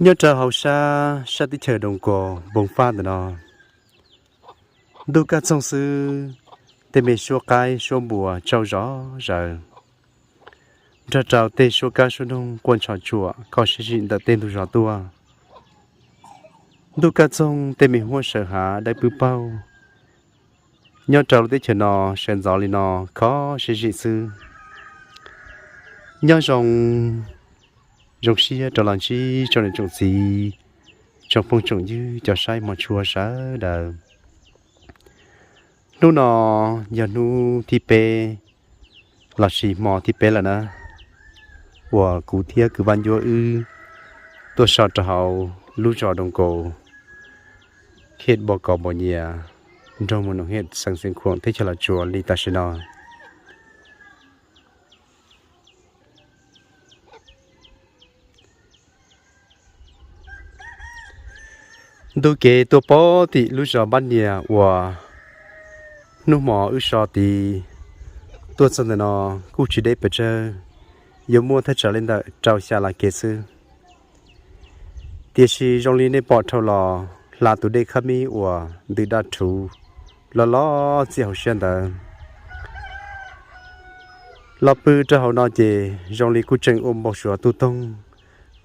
Nyob rau hauv sab, sab teb chaws Doos Kaus Npoos Faj ntawm no, ntuj kaj txoog xwb, tej me suab qaib suab npua tsaug zom zaws, nrog rau tej suab kab suab noog quaj ntsho tsuam kho siab zim ntawm tej ntug zos tuaj. Ntuj kaj txoog, tej me huab sawv hav dawb pwb paug nyob rau lub teb chaws no sawv ntxov li no kho siab zim xwb. Nyob zoo, zoo siab rov los ntsib tsoom niam tsoom txiv, tsoom phooj tsoom ywg cov saib hmov tshua sawv daws. Hnub no yog hnub thib peb lossis hmo thib peb lawm na, uas kuv thiab kwv Vaj Ncuab wb tuaj so rau hauv lub zos Doos Kaus, khej Npos Kos Npos Nyias, nroog Mus Noom Hej, xeev Xeev Khuam, teb chaws Los Tsuas li tam sim no. Ntu kev tuaj pov tim lub zos Npab Nias uas hnub hmo wb so tid tuaj txog ntawm no kuj tsis deb pes tsawg, yuav muaj thaj tsam li ntawm rau xya las kev xwb. Tiam sis zoo li nej pom dhau los, hla tus dej khab mib uas ntws daj rhuv loj loj txij hauv siab ntawd los pw rau hauv no ces zoo li kuj tseem ua npau suav tub toog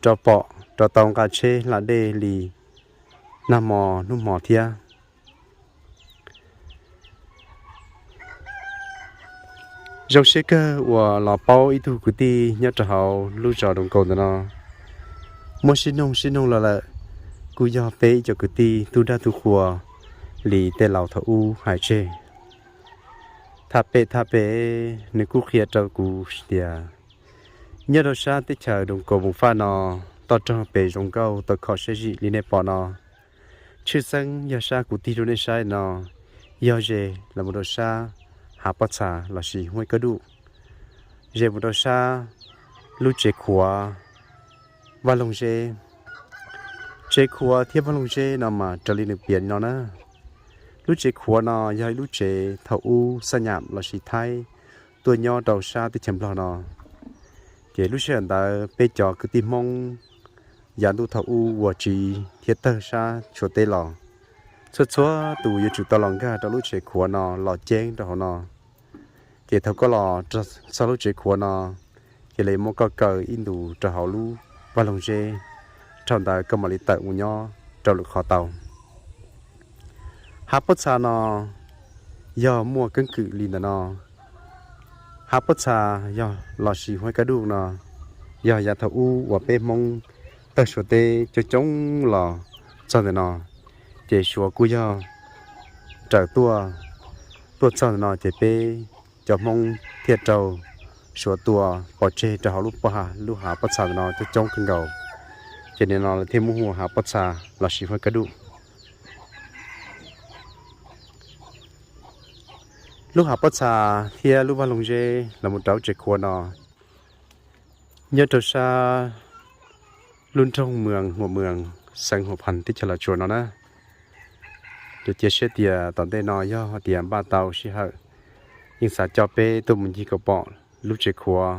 rov pom rov tau nqa tsheb hla dej li nag hmo hnub hmo thiab. Zoo siab kawg uas los paub ib tug kwv tij nyob rau hauv lub zos Doos Kaus ntawm no, muab sib noog sib noog los lawm, kuj yog peb ib co kwv tij tub dag tub qhua li tej laus thaum ub hais tseg. Tham pem tham pem, nws kuj qhia rau kuv tias nyob rau sab teb chaws Doos Kaus Npoos Faj no, toj rog pes zoo nkauj tau kho siab zim li nej pom no. Tshwj xeeb yog sab kuv tig rau nej saib no, yog ze los mus rau sab Hav Pob Txha lossis Huab Kaj Duj, ze mus rau sab lub tsev khuav Vaj Loog Zeb. Tsev khuav thiab Vaj Loog Zeb no mas raws li nws piav li no na. Lub tsev khuav no yog ib lub tsev thaum ub xab nyam lossis Thaib tuaj nyob rau sab teb chaws Nplog no. Ces lub sij hawm ntawd peb cov kwv tij Hmoob yav ntuj thaum ub uas tsiv thiab tawg sab Suav teb los, txhua txhua tus yuav tsum tau los nkag rau lub tsev khuav no los ceeb rau hauv no. Ces thaum koj los txog lub tsev khuav no, ces lawv muab koj kaw ib ntus rau hauv lub Vaj Loog Zeb, dhau ntawd koj mam li tawm mus nyob rau lwm qhov tau. Hav Pob Txha no yog muaj keeb kwm li ntawm no. Hav Pob Txha yog lossis Huab Kaj Duj no yog yav thaum ub uas peb Hmoob tawg Suav teb coob coob los txog ntawm no, ces Suav kuj yog raws tuaj, tuaj txog ntawm no ces peb cov Hmoob thiaj raug Suav tua pov tseg rau hauv lub pob ha, lub Hav Pob Txha ntawm no coob coob kawg nkaus. Ces nim no lawv thiaj muab hu Hav Pob Txha lossis Huab Kaj Duj. Lub Hav Pob Txha thiab lub Vaj Loog Zeb los mus rau lub tsev khuav no nyob rau sab lub nroog Muas Huam Muas, xeev Huam Phas, teb chaws Los Tsuas no na. Ces cia siab tias tom ntej no yog tias npaj tau sij hawm, yeej xav coj peb tuaj mus ncig kom pom lub tsev khuav.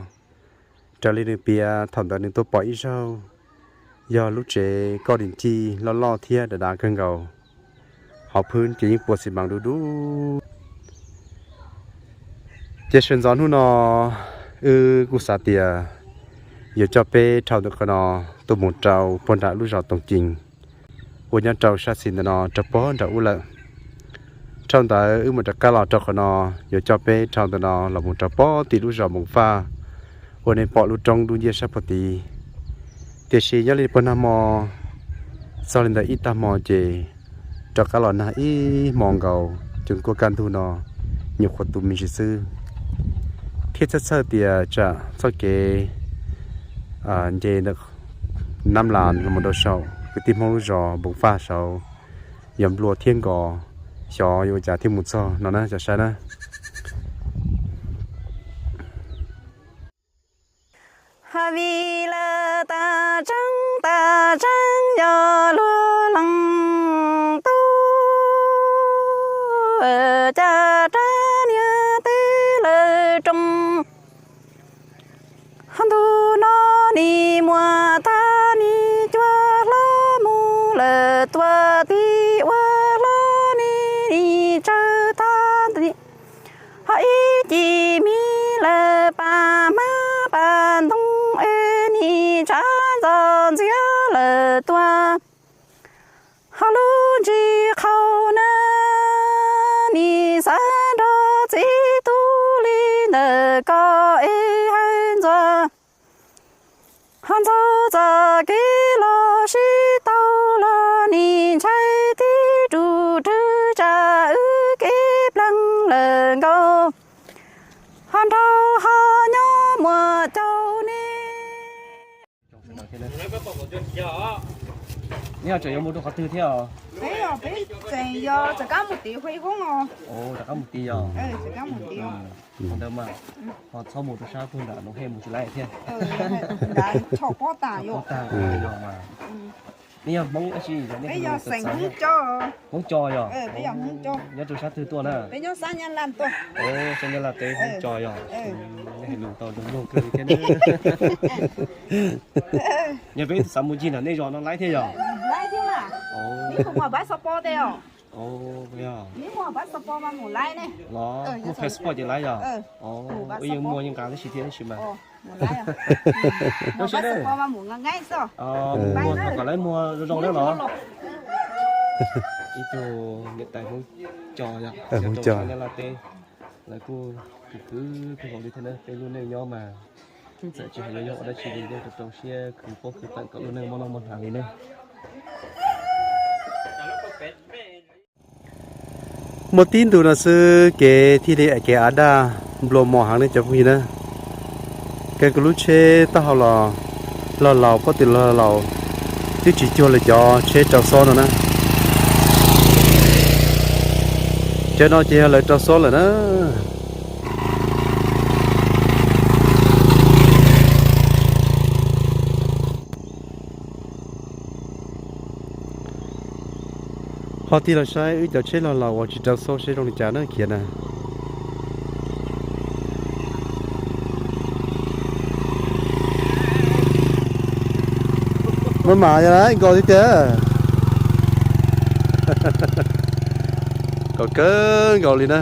Raws li nws piav thaum ntawd nws tuaj pom ib zaug, yog lub tsev koj dim cij loj loj thiab dav dav kawg nkaus, hauv phwb ces yeej pua xi mas du du. Ces sawv ntxov hnub no wb kuj xav tias yuav coj peb dhau ntawm qhov no tuaj mus rau puag nram lub zos Toom Cees uas nyob rau sab xis ntawm no rau puag nram ub lawm. Dhau ntawd wb mus rov qab los rau qhov no, yuav coj peb dhau ntawm no los mus rau puag tim lub zos Npoos Faj uas nej pom lub roob dub nciab sab puag tid. Tiam sis nyob li puag nag hmo, txog li ntawd ib tag hmo ces rov qab los nag ib hmo nkaus, ces kuj kaj ntug no nyuam qhuav tu me ntsis xwb. Thiab txhawj txhawj tias tsam txoj kev nce ntawm Nab Las los mus rau saum kwv tij Hmoob lub zos Npoos Faj saud yuav nplua thiab nkos, xyov yuav ua cas thiaj mus txog no na cov saib na. Ho vim lawv tas tseeb tas tseeb yog luag leej tub, cas rab niag teb lawv rooj. Ntu no nim muaj tag nim cuag hlo, lawm tuaj tib ua hlo ni, nim tsawg tag ho ib cim mi lawm pas hmab pas ntoo es nim tshav ntxov ntxiag lawm tuaj ho lub ntsis qhau na, nim xav nrog txiv tub li ntawm ko es hawm ntxuag ho ntxaug txoj kev los sib tau los nim ntshai tib rus rwg tsa wb kev pleeg lawm nkaus ho nraug ho nyob muaj caum ne. Neb tseem yuav mus rau qhov twg thiab os? Peb tseem yog rov qab mus tim Huaib Voob os. Rov qab mus tim yog? Qhov ntawd mas ho txhob mus rau sab puag nram Noov Hej mus tsis laib thiab. Tshov pob tas yog mas. Neb yog Hmoob dab tsi? Hmoob Co yog? Nyob rau sab twg tuaj na? Sab Nyab Laj teb Hmoob Co yog? Neb hais lus tau zoo mloog kawg li thiab na. Yog peb xav mus ncig nram nej zos no laib thiab yog? Los muaj passport ces laib yog? Wb yeej muaj yeej nqa tab sis thiab tab sis mas. Tab sis ne, muag kom laib muag zoo zoo na los. Ib tug niam tais Hmoob Co yog, Hmoob Co Nyab Laj teb, lawv kuj khwv khwv kawg nkaus li thiab na. Peb lub neej nyob mas txawm tsis hais yog yog ua dab tsi li yeej rau rau siab khwv paub khwv tawm kom lub neej muaj noj muaj hnav li ne. Muaj tib ntus no xwb kev thiaj li kev av daj nplua mos heev ne cov phooj ywg na. Kev kuv lub tsheb taub hau los, los laus pob tw los laus, twb tsis cuag lawv cov tsheb rau xob no na. Cov no ces yog lawv rau xob lawm na. Ho tig los saib wb cov tsheb los laus uas tsis rau xob seb zoo li cas na khiav na. Maj mam yog na nkaus tiag tiag. Nkaus kawg nkaus li na.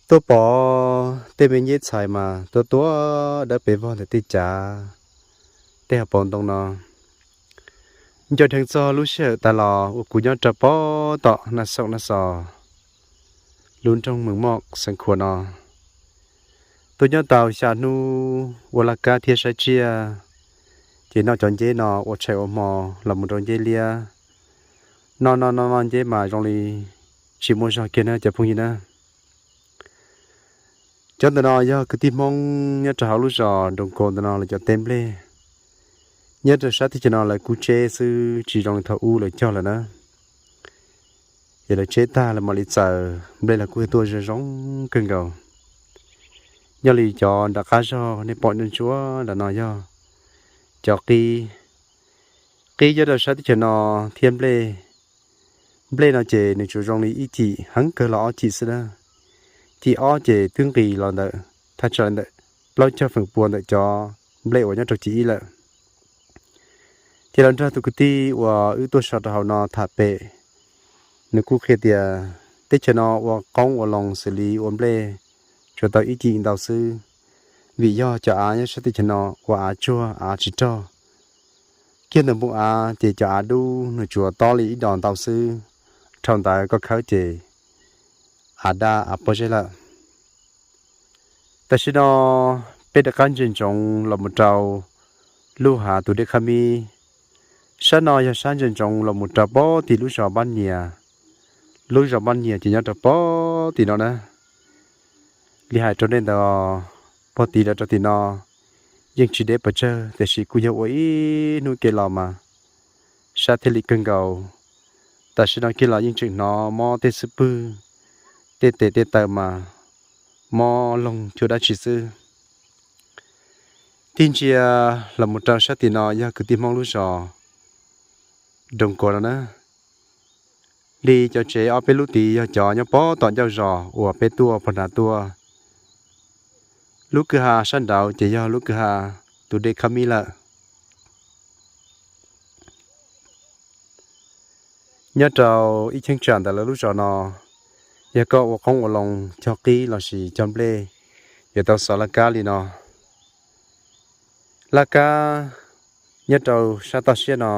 Tuaj pom tej me nyuam ntxhais mas tuaj tuaj dawb pes vog ntawm tej cav, tej hauv paus ntoo no. Nco dheev txog lub sij hawm tas los uas kuv nyob rau pem tom Naj Xoo Naj Xos, lub nroog Mws Moj xeev Khuam no. Tuaj nyob tau xya hnub ua laj kab thiab saib tsiaj, ces noj cov nceb no ua tshais ua hmo los mus rau nceb liab. Noj noj noj noj nceb mas zoo li tsis muaj zog kiag na cov phooj ywg na. Cov ntawm no yog kwv tij Hmoob nyob rau hauv lub zos Nroos Kaus ntawm no lawv cov teb nplej. Nyob rau sab teb chaws no lawv kuj tseb xwb tsis zoo li thaum ub lawv cog lawm na. Ces lawv tseb tag lawv mam li txaws nplej los kuj tuaj zoo zoo kawg nkaus. Nyob li cov nram qab zog nej pom ntsuab ntsuab nram no yog cov qib. Qib nyob rau sab teb chaws no thiab nplej. Nplej no ces nws tsuas zoo li ib cim heev kawg los ob cim xwb na. Cim ob ces twb nqis los ntawm thaj tsam li ntawm plaub caug feem pua ntawm cov nplej uas nyob rau cim ib lawm. Ces los nrog tus kwv tij uas wb tuaj so rau hauv no tham pem, nws kuj qhia tias teb chaws no ua qoob ua loo xws li ua nplej tsuas tau ib cim ntau xwb, vim yog cov av nyob sab teb chaws no ua av tsuag av tsis rog. Kiag ntawm npoo av ces cov av dub nws tsuas tob li ib dos ntau xwb, dhau ntawd koj khawb ces av daj av pob zeb lawm. Tam sim no peb rov qab ntsia ntsoov los mus rau lub hav tus dej qab mib. Sab no yog sab ntsia ntsoov los mus rau pem tim lub zos Npab Nyias. Lub zos Npab Nyias ces nyob rau pem tim no na. Li hais rau nej ntawd, pog tid los rau tim no yeej tsis deb pes tsawg, tiam sis kuj yog ua ib hnub kev los mas sab thiaj li kawg nkaus. Tam sim no kiag los yeej tseem hnov mob tej xub pwg, tej tes tej taw mas mob loog cuag dab tsi xwb. Tig ntsia los mus rau sab tim no yog kwv tij Hmoob lub zos Nroos Kuas no na. Li cov tsev ob peb lub tid yog cov nyob pem tom ncauj zos uas peb tuaj pog hnav tuaj. Lub kwj ha sab nraud ces yog lub kwj ha tus dej Khab Mib lawm. Nyob rau ib cheeb tsam ntawm lawv lub zos no, yog koj ua qoob ua loo cog qib lossis cog nplej, yuav tau xov laj kab li no. Laj kab nyob rau sab toj siab no,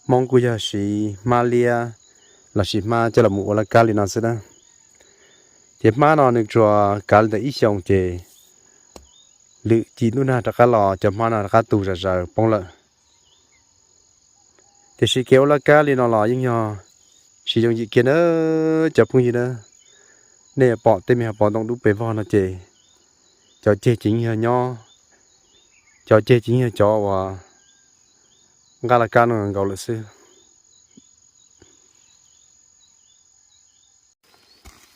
Hmoob kuj yog siv hmab liab lossis hmab coj los mus ua laj kab li no xwb na. Ces hmab no nws tsuas kav li ntawm ib xyoos ces lwm cim ntuj nag rov qab los cov hmab no rov qab tu zom zaws poob lawm. Tiam sis kev ua laj kab li no los yeej yog tsis yooj yim kiag na cov phooj ywg na. Nej pom tej me hauv paus ntoo dub pes vog no ces cov ceg ces yeej yog nyob, cov ceg ces yeej yog cov uas nqa laj kab no nkaus lawm xwb.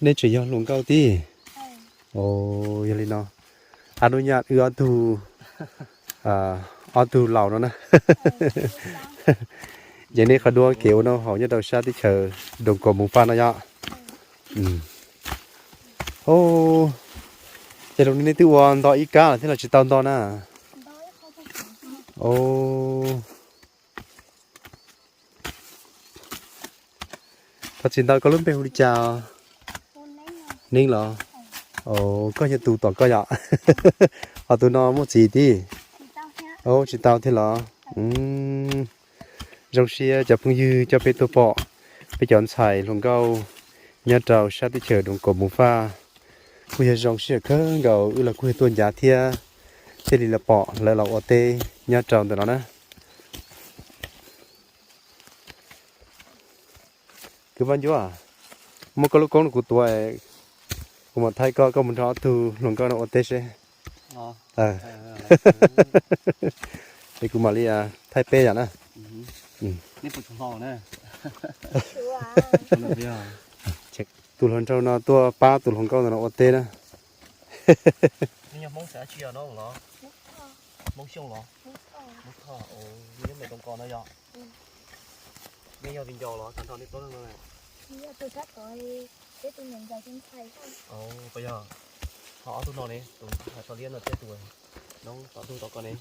Nej tseem yog hluas nkauj tib? Yog li no, a nub nyaj wb ob tug, ob tug laus no na. Ces nej qhov duab kev ua noj haus nyob rau sab teb chaws Nroos Kuas Moos Faj no yom. Ces zoo li nej twb ua nto ib kab lawm thiab los tsis tau nto na? Thov txim ntau, koj lub npe hu li cas? Neeb los? Koj yog tus tom koj yom? Ho tus no muaj txiv tib? Tsis tau thiab los? Zoo siab cov phooj ywg coj peb tuaj pom peb cov ntxhais hluas nkauj nyob rau sab teb chaws Nroos Kuas Moos Faj. Kuj yog zoo siab kawg nkaus wb los kuj yog tuaj ncav thiab thiaj li los pom lawv los ua teb nyob rau ntawm no na. Kwv Vaj Ncuab, muab koj lub koob rau kuv tuav, kuv mam thaij koj, koj mus nrog ob tug hluas nkauj no ua teb seb. Es kuv mam li thaij peb yom na. Tus hluas nraug no tuaj pab tus hluas nkauj ntawm no ua teb na. Ho ob tug no ne, tus hais txog liab no thiab tus noob tom ntug tom ko ne.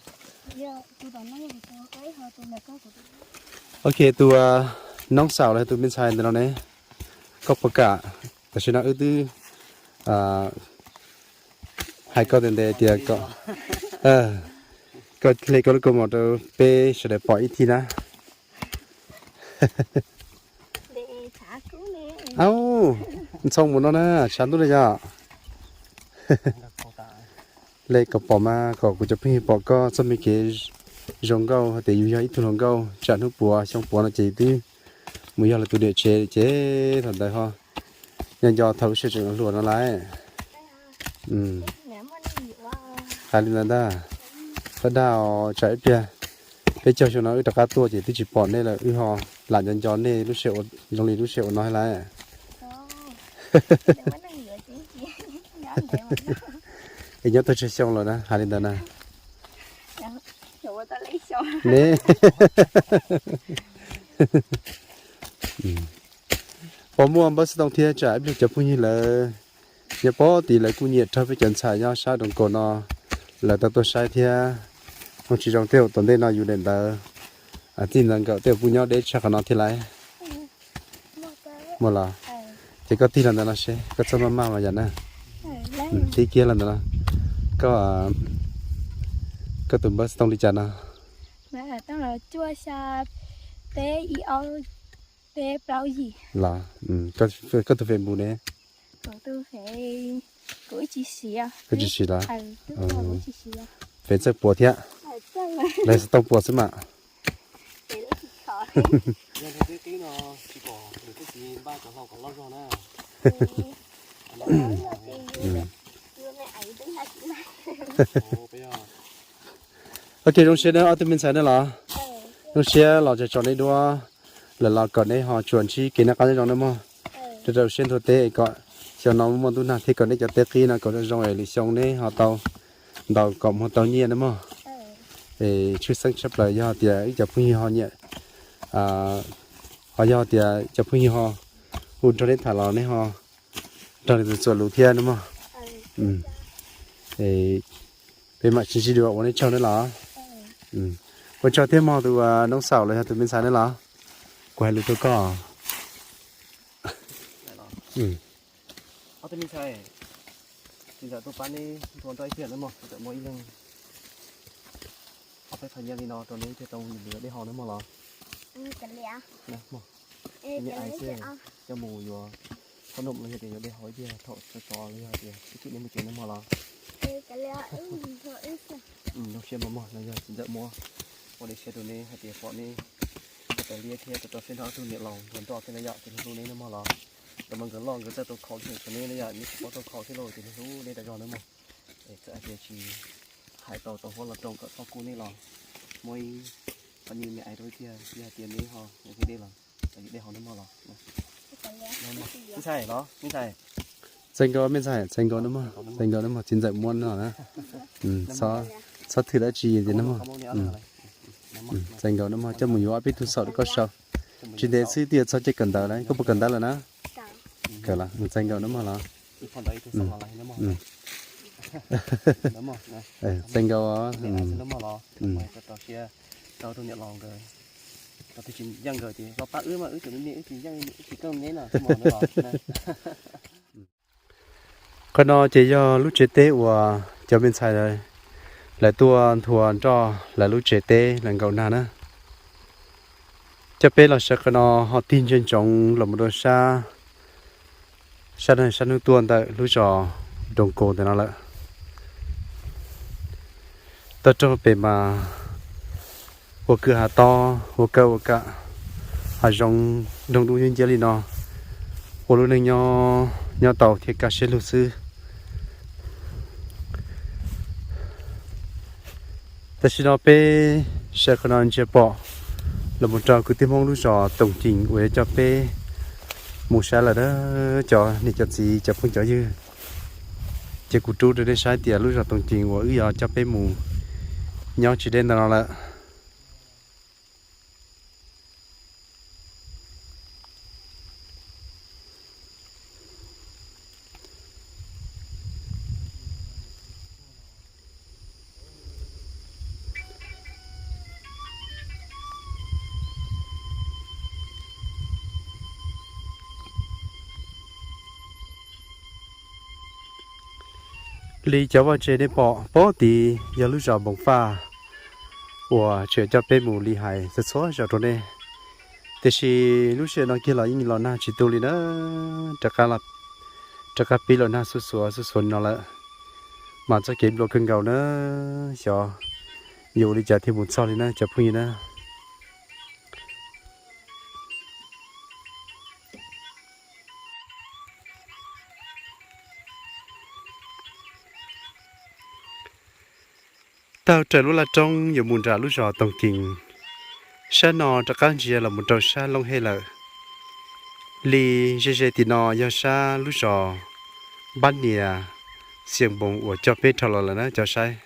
Ok, tus noob xaum los tus me ntxhais ntawm no ne, koj puas kam? Tam sim no wb twb hais koj ntev ntev tias koj hle koj lub kaus mom rau peb sawv daws pom ib txhis na. Au, ntxhoo mus no na, tshav ntuj na yom. Hle kom pom mas kom kuv cov phooj ywg pom koj txoj me kev zoo nkauj hais tias yus yog ib tug hluas nkauj, tsam hnub puav xyoo puav no ces yus twb mus yog lawv tus niam tsev ces thaum ntawd ho nco nco thaum lub sij hawm tseem hluas no lawm. Hais li ntawd ntag. Pab dag os, tsam ib pliag peb caug xyoo no wb rov qab tuaj ces twb tsis pom nej lawm, wb ho lam nco nco nej lub sij hawm zoo li lub sij hawm ua no lawm. Es nyob tau tsawg xyoo lawm na, hais li ntawd na? Ne, puas muaj npawb xov tooj thiab? Tsam ib pliag cov phooj ywg lawv nyob pem tid lawv kuj nyiam raug peb cov ntxhais nyob sab Nroos Kaus no, lawv tau tuaj saib thiab. Zoo tsis zoo tej zaum tom ntej no yus daim ntawv txij ntawd nkawm tej zaum kuj nyob deb tshaj qhov no thiab lauj. Muaj los? Ces koj tig los ntawm no seb, koj txhob maj maj mas yom na. Tig kiag los ntawm no. Koj, koj tus npawb xov tooj li cas no? Los, koj tus Facebook ne? Koj tsis siv los? Fev txawj puas thiab. Lawv xov tooj puas xwb mas. Ok, zoo siab na ob tug me ntxhais na los. Zoo siab los tso tso nej duab, lawm los kom nej ho tsuas ntsib kev noj qab nyob zoo na mog. Rau rau siab nthua teb kom xyoo no muaj ntuj nag thiab kom nej cov teb qib no kom zoo zoo es lwm xyoo nej ho tau ntaus kom muag tau nyiaj na mog. Es tshwj xeeb tshaj plaws yog tias wb cov phooj ywg ho nyiam, ho yog tias cov phooj ywg ho hu nrog neb tham los neb ho nrog nws txuas lus thiab nawb mog. Peb mam sib ntsib dua, ua nej tsaug nawb los. Ua tsaug thiab mog tus noob xaum los yog tus me ntxhais nawb los. Kuv hais lus rau koj. Ob tug me ntxhais, tsis ntxawm tuaj pab neb nthua nroj ib pliag nawb mog, tsis ntxawm muaj ib leeg ob peb phab nyiaj li no rau neb thiaj tau nws yuav dej haus nawb mog los. Nyiaj ais xwb, coj mus yuav khob noom los yog tias yuav dej haus ib pliag thaum sov sov los yog tias ib chim neb mus tsev nawb mog los. Zoo siab mog mog, no yog tsis ntxawm muab ua dej siab rau neb hais tias pom neb tau liab thiab tau tso siab nrog ob tug niam laus nthua nroj thiab na yom, ces hlub hlub neb nawb mog los. Thaum mas nkawd loj nkawd txawj tau khaus thiab neb na yom, neb tsis paub tau khaus thiab lauj, ces hlub hlub neb tas zog nawb mog. Es txawm hais tias tsis hais tau tau huab los rau nkawd txhob kub neb los, muaj ib qho nyiaj me ais rau ib pliag, yog hais tias neb ho ua thiab dej los, yus dej haus nawb mog los. Ntxhais los me ntxhais. Txais nkaus me ntxhais, txais nkaus nawb mog, txais nkaus nawb mog, txiv ntxawm muab no na. Txhob thwm dab tsi tias nawb mog. Txais nkaus nawb mog, coj mus yuav ob peb tug xaum rau koj sau. Tsis ntev xwb twb yuav txog caij kawm ntawv lawm, koj puas kawm ntawv lawm na? Kawm los txais nkaus nawb mog los. Txais nkaus. Qhov no ces yog lub tsev teb uas cov me ntxhais lawv tuaj nthua nroj lawv lub tsev teb lawv nkaum nag na. Coj peb los sawv qhov no ho tig ntsia ntsoov los mus rau sab, sab, sab hnub tuaj ntawm lub zos Doos Kaus ntawm no lawm. Toj roob pem mas ua kwj ha tob, ua kawg ua kam, hav zoov doog dub nciab li no, ua lub neej nyob tau thiaj kaj siab lug xwb. Tam sim no peb sawv qhov no ntsia pom los mus rau kwv tij Hmoob lub zos Toom Cees uas yuav coj peb mus saib lawm na, cov niam cov txiv cov phooj cov ywg. Ces kuv rub rau nej saib tias lub zos Toom Cees uas wb yuav coj peb mus nyob tsis deb ntawm no lawm. Li cov vaj tse nej pom pem tid yog lub zos Npoos Faj uas tseem coj peb mus li hais txhua txhua zaus rau nej. Tiam sis lub sij hawm no kiag los yeej los nag tsis tu li na, rov qab pib los nag xuj xuav xuj xuav no lawm, mas txoj kev nplua kawg nkaus na. Xyov yuav ua li cas thiaj mus txog li na cov phooj ywg na. Taug raws lub laj roob yuav mus nram lub zos Toom Cees, sab no rov qab ntsia los mus rau sab Looj Hej lawm. Li ze ze tim no yog sab lub zos Npab Nias, Xias Npoos uas coj peb dhau los lawm na cov saib.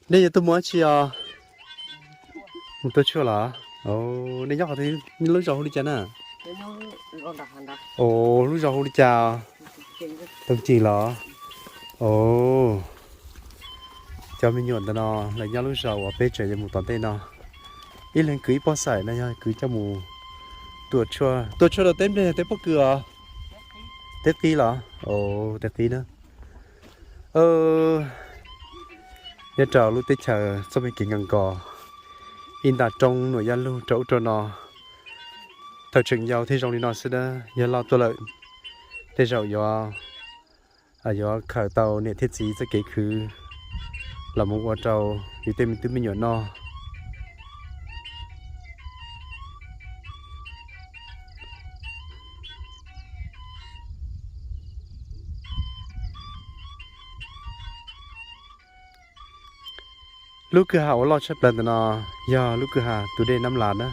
Nej yuav tuaj mus dab tsi os? Mus tua tshuaj los? Nej nyob qhov twg, lub zos hu li cas na? Os, lub zos hu li cas? Toom Cees los? Os, cov me nyuam ntawm no lawv nyob lub zos uas peb tseem yuav mus tom ntej no. Ib leeg kwv ib pob xaim no yog kwv coj mus tua tshuaj. Tua tshuaj rau teb nplej, teb pob kws os? Teb qib los? Os, teb qib na. Nyob rau lub teb chaws txoj me kev nkas nkos, ib nta roob nuam yaj lug rau ub rau no. Thaum tseem yau thiaj zoo li no xwb na, yog loj tuaj lawm tej zaum yuav, yuav khaws tau niam thiab txiv txoj kev khwv los mus ua rau yus tej me tub me nyuam noj. Lub kwj ha uas loj tshaj plaws ntawm no yog lub kwj ha tus dej Nab Las na.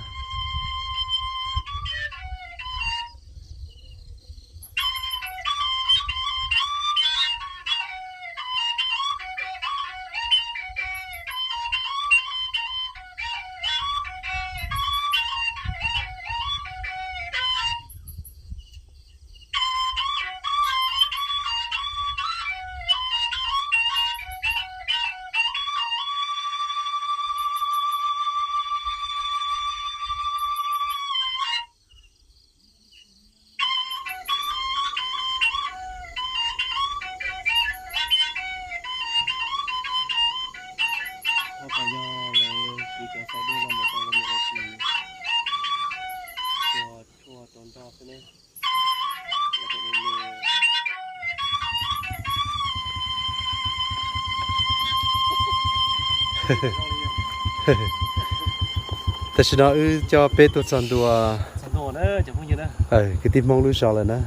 Ua kom yog lawv siv cov xaim dej no mus rau lawv niam lawv txiv tua tshuaj rau nroj xwb ne. Tam sim no wb coj peb tuaj txog ntua kwv tij Hmoob lub zos lawm na.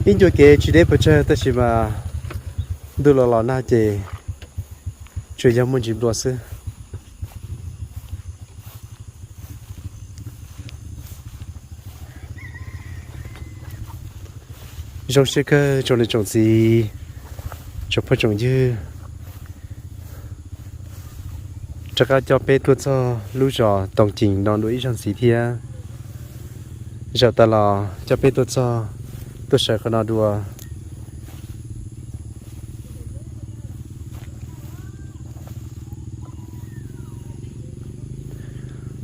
Ib ncua kev tsis deb pes tsawg tab sis mas ntuj los los nag ces tsuas yog muaj ntsis nplua xwb. Zoo siab kawg tsoom niam tsoom txiv, tsoom phooj tsoom ywg, rov qab coj peb tuaj txog lub zos Toom Cees no dua ib zaug ntxiv thiab. Zaum tas los coj peb tuaj txog, tuaj sawv qhov no dua.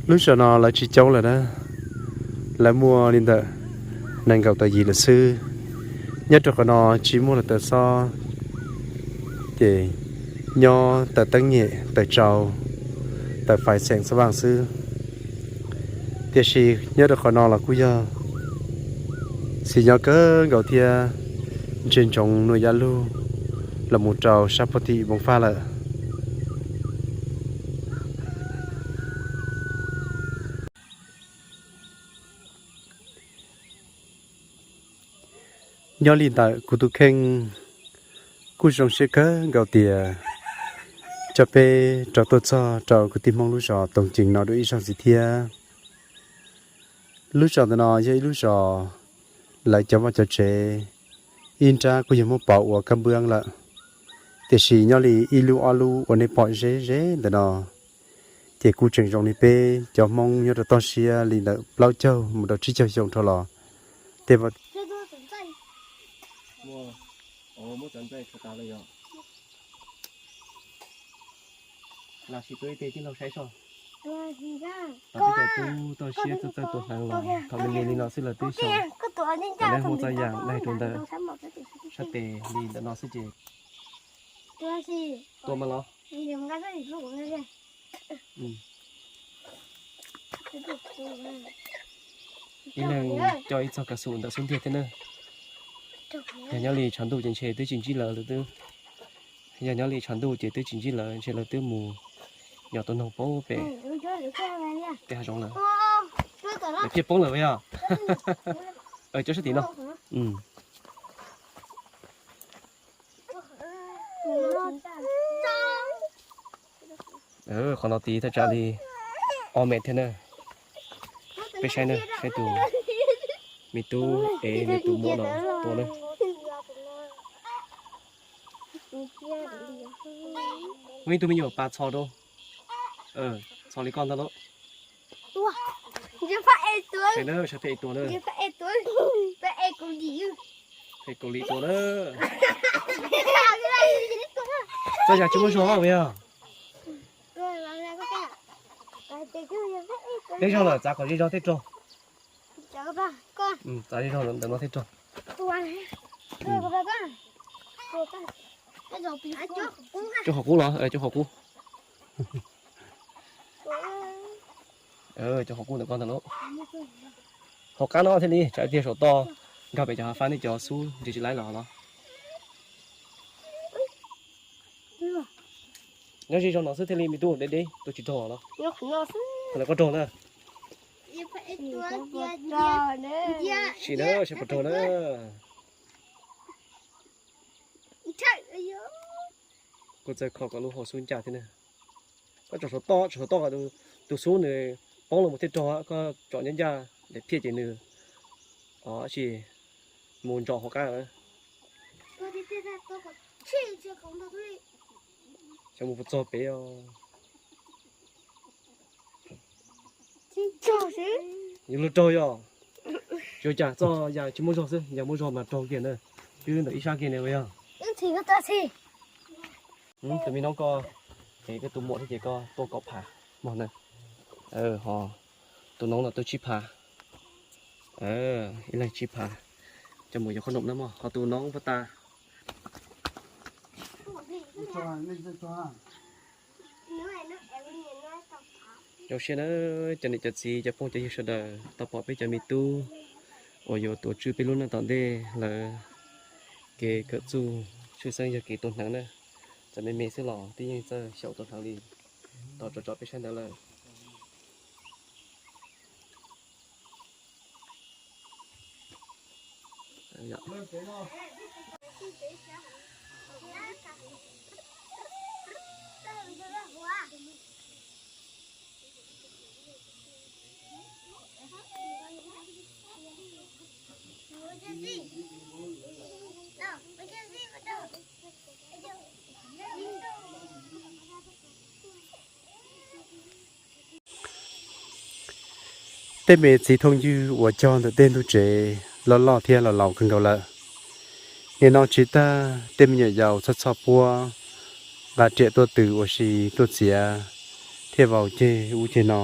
Lub zos no lawv tsis caub lawm na, lawv muaj li ntawm nees nkaum tawm yim lawm xwb. Nyob rau qhov no tsis muaj lawv tawv xob, ces nyob tawm teeb nyem tawm tsau, tawm fais xeem xab vaaj xwb. Tiam sis nyob rau qhov no los kuj yog xis nyob kawg nkaus thiab, ntsia ntsoov nuam yaj lug los mus rau sab puag tim Moos Faj lawm. Nyob li ntawm kuv tus kheej kuj zoo siab kawg nkaus tias coj peb rov tuaj txog rau kwv tij Hmoob lub zos Toom Cees no dua ib zaug ntxiv thiab. Lub zos ntawm no yog ib lub zos lawv cov vaj cov tsev ib nrab kuj yog muab pauv ua kab npwb lawm, tiam sis nyob li ib lub ob lub uas nej pom ze ze ntawm no ces kuj tseem zoo li peb cov Hmoob nyob rau toj siab li ntawm plaub caug mus rau tsib caug xyoo dhau los tej Los sis tuav ib teg tij laug saib soj. Tom peb cov tub toj siab txawj txawj tua hneev los thaum me me li no xwb lawv twb xyaum, lawv hu txoj yam daig rau ntawm sab tes li ntawm no xwb ces tua mas los. Ib leeg coj ib txoj kav xum ntawm xub ntiag thiab na. Yog nyob li tshav ntuj ces ntshe twb tsis ntsib lawv, lawv twb, yog nyob li tshav ntuj ces twb tsis ntsib lawv, ntshe lawv twb mus yos tua noog pem tej hav zoov lawm. Lawv thiaj poob lawm yog. Cov sab tim no. Qhov no tid thaj tsam li ob mev thiab na. Peb saib na, saib tus me tub es nws tus muam no tua na. Muaj ib tug me nyuam pas txho rau. Txho li koj ntag lauj. Phem tua na. Phem Kaus Lim tua na. Txoj yam tsis muaj zog os. Tej zaug lawm txav kom zej zog tej rog. Txav zej zog ntawm no tej rog. Cov hauv qub los, cov hauv qub. Cov hauv qub ntawm ko ntag lauj. Hauv qab no thiaj li tsam tiag saum toj nkag pem cov hav fab nej cov xub ntsej tsis laib los los. Nyob zej zog no xwb thiaj li me tub deb deb tua tsis raug los. Thaum ntawd koj raug na. Sim na, saib puas raug na. Kuv txawm kho kom lub hauv xub ncaj thiab na. Koj tsom saum toj, tsom saum toj kom tus xub nws poob los mus thiaj raug, koj tsom ncaj ncaj daim phiaj ces nws sim mus ntsos hauv qab. Xyov mus puas txog pem os. Yuav luag raug yog, tsuas cas txoj yas tsis muaj zog xwb, yas muaj zog mas raug kiag na. Twb ntawm ib sab kiag ne yog. Tus me noob koj, es koj tus muam thiab ces koj tuaj kaum phav mog na. Ho tus noob no tuaj tsib phav. Ib leeg tsib phav. Coj mus yuav qhob noom na mog, ho tus noob puag ta. Zoo siab na, cov niam cov txiv cov phooj cov ywg sawv daws tau pom peb cov me tub uas yuav tuav tswj peb lub neej tom ntej lawv kev kawm txuj tshwj xeeb yog kev tuav hneev na. Txawm me me xwb los twb yeej txawj xyaum tuav hneev li, tos tso tso peb saib ntawd lawm. Tej me txiv thooj ywg uas cog ntawm tej ntug tsev loj loj thiab los laus kawg nkaus lawm. Nim no tsis tag tej me nyuam yaus txhoj txhoj puab nqa riam tuaj tws ua si tuaj txiav thiaj vau ceg ub ceg no.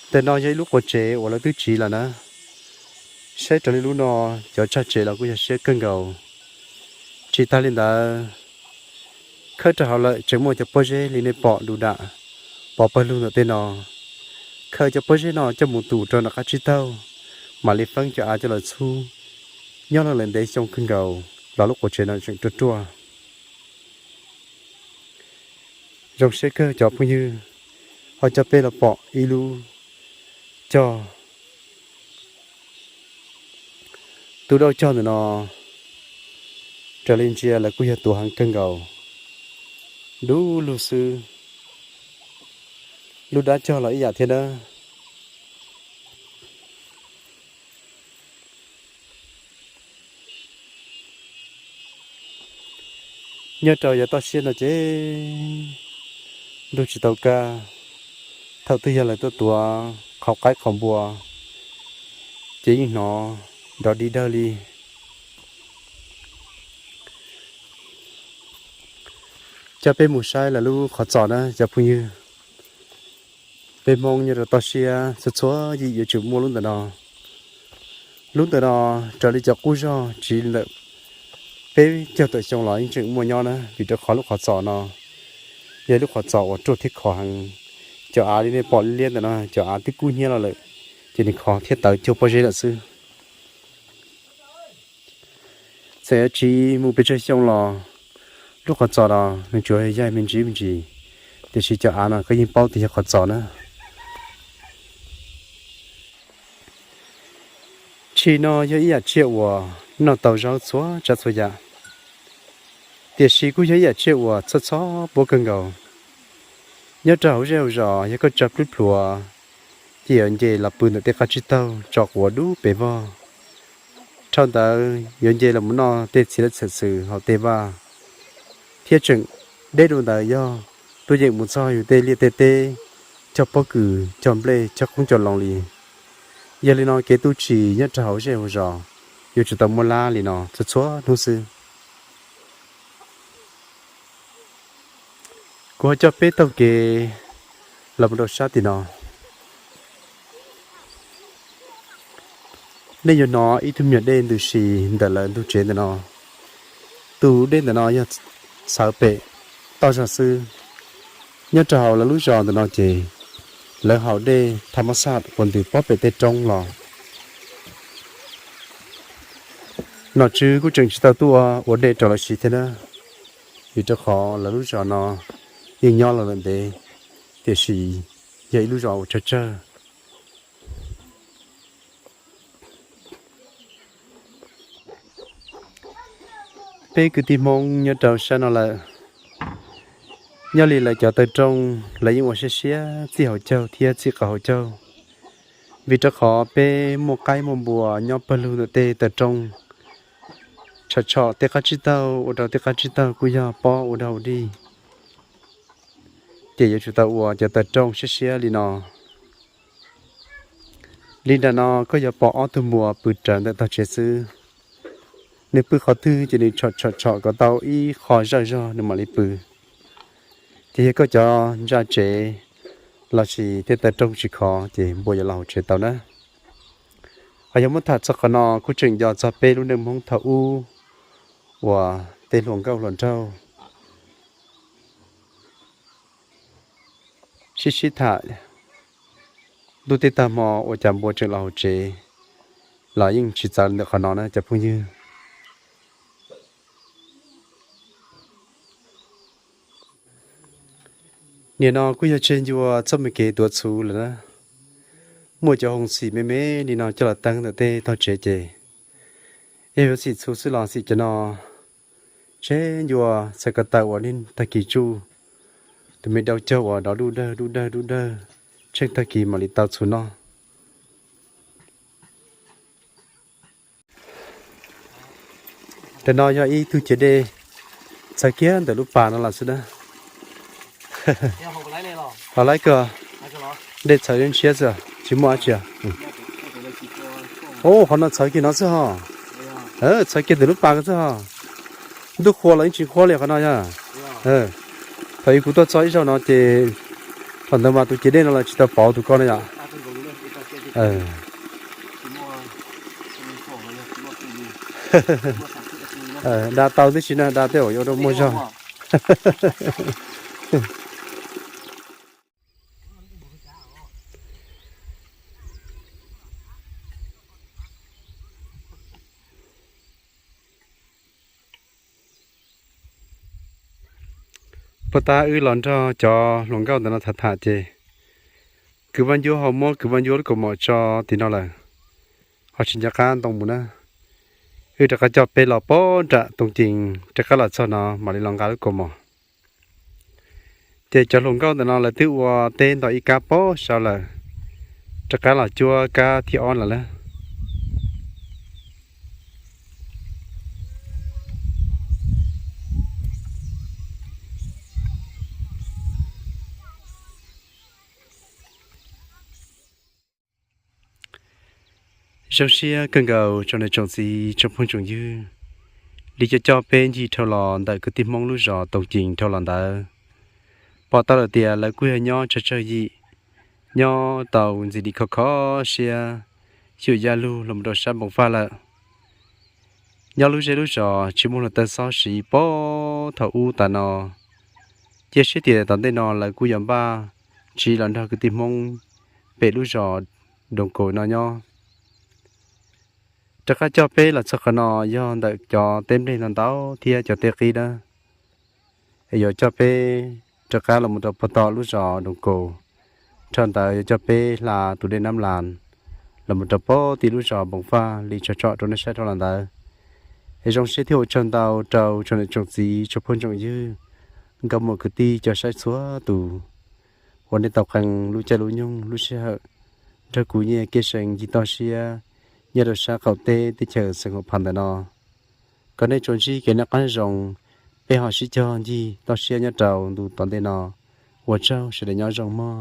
Ntawm no yog ib lub quav tsev uas lawv twb tsiv lawm na. Saib raws li lub no, cov tsaj tsev los kuj yog siab kawg nkaus. Tsis tag li ntawd, khawb rau hauv lawm tseem muaj cov pob zeb li nej pom du dam pov pawg lug ntawm tej no. Khaws cov pob zeb no coj mus tus rau nram qab tsib taug, mam li feeb cov av coj los txhub, nyob los lawm ntev xyoo kawg nkaus los lub quav tsev no tseem ruaj ruaj. Zoo siab kawg cov phooj ywg, ho coj peb los pom ib lub cog. Tus dauj cog ntawm no raws li ntsia lawv kuj yog tuav heev kawg nkaus, dub lug xwb. Lub dab cog los ib yam thiab na. Nyob rau yav toj siab no ces ntug tsis tau kaj, thaum twg yog lawv tuaj tuav qhauv qaib qhauv npua ces yeej hnov nrov dig dawg li. Coj peb mus saib lawv lub qhov txos na cov phooj ywg. Peb Hmoob nyob rau toj siab txhua txhua yim yuav tsum muaj lub ntawm no. Lub ntawm no raws li cov qub zog tsiv li ntawm peb caug tawm xyoo los yeej tseem muaj nyob na, vim rau qhov lub qhov txos no yog lub qhov txos uas ruaj thiab khov heev. Cov av li nej pom liab liab ntawm no cov av twb kub hnyiab los lawm, ces nws khov thiab tawv cuag pob zeb lawm xwb. Txawm yuav tsiv mus pes tsawg xyoo los lub qhov txos no nws tsuas yaig me ntsis me ntsis, tiam sis cov av no koj yeej paub tias yog qhov txos na. Tshis no yog ib yam tsiaj uas noj tau zaub txhua tsav txhua yam, tiam sis kuj yog ib yam tsiaj uas txhoj txhob puab kawg nkaus. Nyob rau hauv zej hauv zos yog koj tsa plub pluav ces yuav nce los pw ntawm tej qab tsib taug tso quav dub pes vog. Dhau ntawd yuav nce los mus noj tej txiv laj txham xwm hauv tej vaj, thiab tseem deb dua ntawd yog tuaj yeem mus txog yus tej liaj tej teb, cog pob kws, cog nplej, cog qoob cog loo li. Yog li no kev tu tshis nyob rau hauv zej hauv zos yuav tsum tau muaj lab li no txhua txhua hnub xwb. Kuv ho coj peb taug kev los mus rau sab tim no. Nej yuav hnov ib tug me nyuam dej ntws si ntawm lawv ntug tsev ntawm no. Tus dej ntawm no yog txhawv pem toj zog xwb. Nyob rau hauv lawv lub zos ntawm no ces lawv haus dej thaj mab xaj uas ntws pob pem tej roob los. Nom tswv kuj tseem tsis tau tuaj ua dej rau lawv siv thiab na, vim rau qhov lawv lub zos no yeej nyob los lawm ntev, tiam sis yog ib lub zos uas tsawg tsawg. Peb kwv tij Hmoob nyob rau sab no lawm, nyob li lawv cov taw rooj lawv yeej ua siab siab txij hauv caug thiab txij qab hauv caug, vim rau qhov peb muaj qaib muaj npua nyob pawg lug ntawm tej taw rooj. Tshom tshom tej qab tsib taug ua rau tej qab tsib taug kuj yog pob ua dog ua dig, ces yuav tsum tau ua cov taw rooj siab siab li no. Li nram no koj yuav pom ob tug npua pw rawv ntawm tog tsev xwb. Nws pw qhov twg ces nws tshom tshom tshom kom tau ib qho zawj zog nws mam li pw. Ces yog koj cov ntsa tsev lossis tej taw rooj tsis khov ces npua yuav los hauv tsev tau na. Ho yog muab tham txog qhov no kuj tseem nco txog peb lub neej Hmoob thaum ub uas tej hluas nkauj hluas nraug sib sib tham ntuj tej tag hmo ua cas npua tseem los hauv tsev los yeej tsis txawv ntawm qhov no na cov phooj ywg. Nim no kuj yog tseg ncua txoj me kev tuav txhuv lawm na. Muaj cov hoos xim me me li no coj los teeb ntawm tej tog tsev ces yog yuav xim txhuv xwb los xim cov no tseg ncua txhais ko taw uas niaj tag kis tsuj tus me dau caug uas dov dub dawg dub dawg dub dawg, tsheej tag kis mam li tau txhuv noj. Ntawm no yog ib tug ciav dej txhawv kiag ntawm lub pas no los xwb na. Los laib kawg, dej txhawv ntshiab xwb, tsis muaj dab tsi. Ub, qhov no txhawv kiag no xwb ho. Txhawv kiag ntawm lub pas ko xwb ho. Ntuj qhua los yeej tsis qhuav li qhov no yog. Thaum ub kuv tuaj txog ib zaug no ces thaum ntawd mas tus ciav dej no los tsis tau pauv tus ko no yom. Da tau tib si na, da tej uas yuav ua rau muaj zog. Puag ta wb los nrog cov hluas nkauj ntawm no tham tham ces kwv Vaj Ncuab ho muab kwv Vaj Ncuab lub kaus mom tso tim no lawm, ho tsis nco qab ntoo mus na. Wb rov qab coj peb los pem nram Tooj Cees, rov qab los txog no mam li los nqa lub kaus mom. Ces cov hluas nkauj ntawm no lawv twb ua teb nto ib kab pem saud lawm, rov qab los cuab kab thib ob lawm na. Zoo siab kawg nkaus tsoom niam tsoom txiv tsoom phooj tsoom ywg, li coj coj peb ncig dhau los ntawm kwv tij Hmoob lub zos Tooj Cees dhau los ntawd. Pom tau lawm tias lawv kuj yog nyob tsawg tsawg yim, nyob tau ntxim li khov kho siab xyuam yaj lug los mus rau sab Npoos Faj lawm. Nyob lub zej lub zos tsis muaj hluav taws xob siv pem thaum ub tas no, cia siab tias tom ntej no lawv kuj yuav npaj tsiv los nrog kwv tij Hmoob pem lub zos Doos Kaus no nyob. Rov qab coj peb los txog qhov no yog ntawm cov teb nplej ntau ntau thiab cov teb qib na. Es yuav coj peb rov qab los mus rau puag tom lub zos Doos Kaus, dhau ntawd yuav coj peb hla tus dej Nab Las los mus rau puag tim lub zos Npoos Faj li tsom tsom rau nej saib dhau los ntawd. Es zoo siab thiab ua tsaug ntau rau tsoom niam tsoom txiv tsoom phooj tsoom ywg, nkauj muam kwv tij cov saib txhua tus uas nej tau qee lub caij lub nyoog lub sij hawm nrog kuv nyiag kev seev ncig toj siab nyob rau sab qaum teb teb chaws Xeev Khuam Phas ntawm no. Kom nej tsuas ntsib kev noj qab zoo, peb ho sib cog ncig toj siab nyob rau ntu tom ntej no. Ua tsaug sawv daws nyob zoo mog.